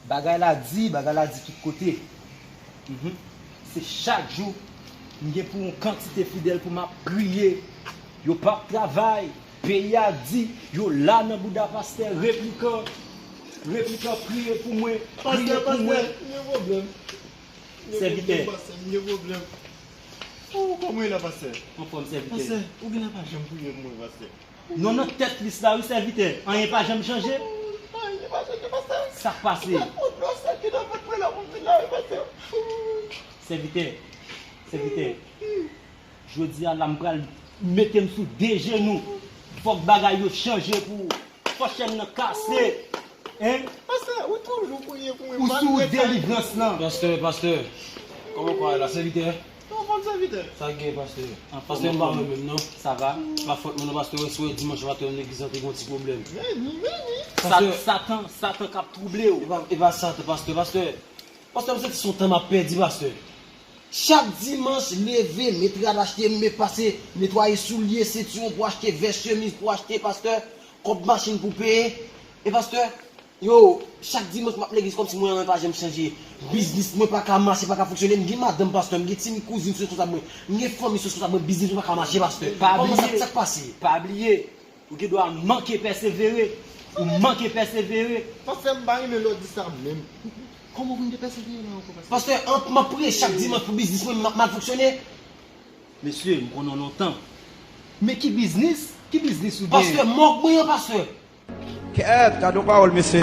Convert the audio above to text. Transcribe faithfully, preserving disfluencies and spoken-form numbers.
Bagay la di, bagay la di tout kote. Mhm. Se chak jou, m gen pou yon kantite fidèl pou m ap priye. Yo p ap travay. Peyi a di, yo la nan bouda pastè, replikan. Replikan, priye pou mwen, priye pou mwen. Pastè, pastè, m gen pwoblèm. M gen pwoblèm, pastè, m gen pwoblèm. Oh, kòman w ye la, pastè? Anfòm, sèvitè. Pastè, ou genlè pa janm priye pou mwen, pastè. Non, nan tèt lis la, wi, sèvitè. Anyen pa janm chanje. Anyen pa chanje, pastè. Sa k pase? Se pwoblèm sa ki nan vant mwen la pou m vin la, wi, pastè. Sèvitè, sèvitè, jodi a la, m pral mete m sou de jenou. Fòk bagay yo chanje pou ou. Fò chèn nan kase. Hein? Pastè, ou toujou priye pou mwen. Ou sou delivrans lan. Pastè, pastè. Kòman kò a la, sèvitè? Anfòm, sèvitè. Sa gen, pastè? Anfòm, pastè, m pa anfòm. Mwen menm, non. Sa va? Pa fòt mwen, non, pastè. Wè, sou dimanch maten, legliz lan te gen yon ti pwoblèm. Vini, vini. Pastè, Satan, Satan k ap twouble w. E pa, e pa Satan, pastè, pastè. Pastè, m santi se yon tan m ap pèdi, pastè. Chak dimanch, leve, met rad achte, m pase netwaye soulye, sentiwon pou achte, vès, chemiz pou achte, pastè, kòb machin pou peye. E pastè, yo, chak dimanch m ap legliz kòmsi mwen an pa janm chanje. Biznis mwen pa ka mache, pa ka fonksyone. M gen madanm, pastè, m gen timoun, kouzin sou responsab mwen. M gen fanmi sou responsab mwen, biznis mwen pa ka mache, pastè. Kòman sa, sa k pase? Pa bliye, ou gen dwa manke pèsevere. Ou manke pèsevere. Pastè, m pa renmen lè w di sa menm. Kòman pou m te pèsevere la ankò, pastè? Pastè, an, m ap priye chak dimanch pou biznis mwen m ap mal fonksyone. Mesye, m konnen w lontan. Men ki biznis? Ki biznis ou gen? Pastè, mòg mwen an, pastè. Kèt, gade yon pawòl, mesye.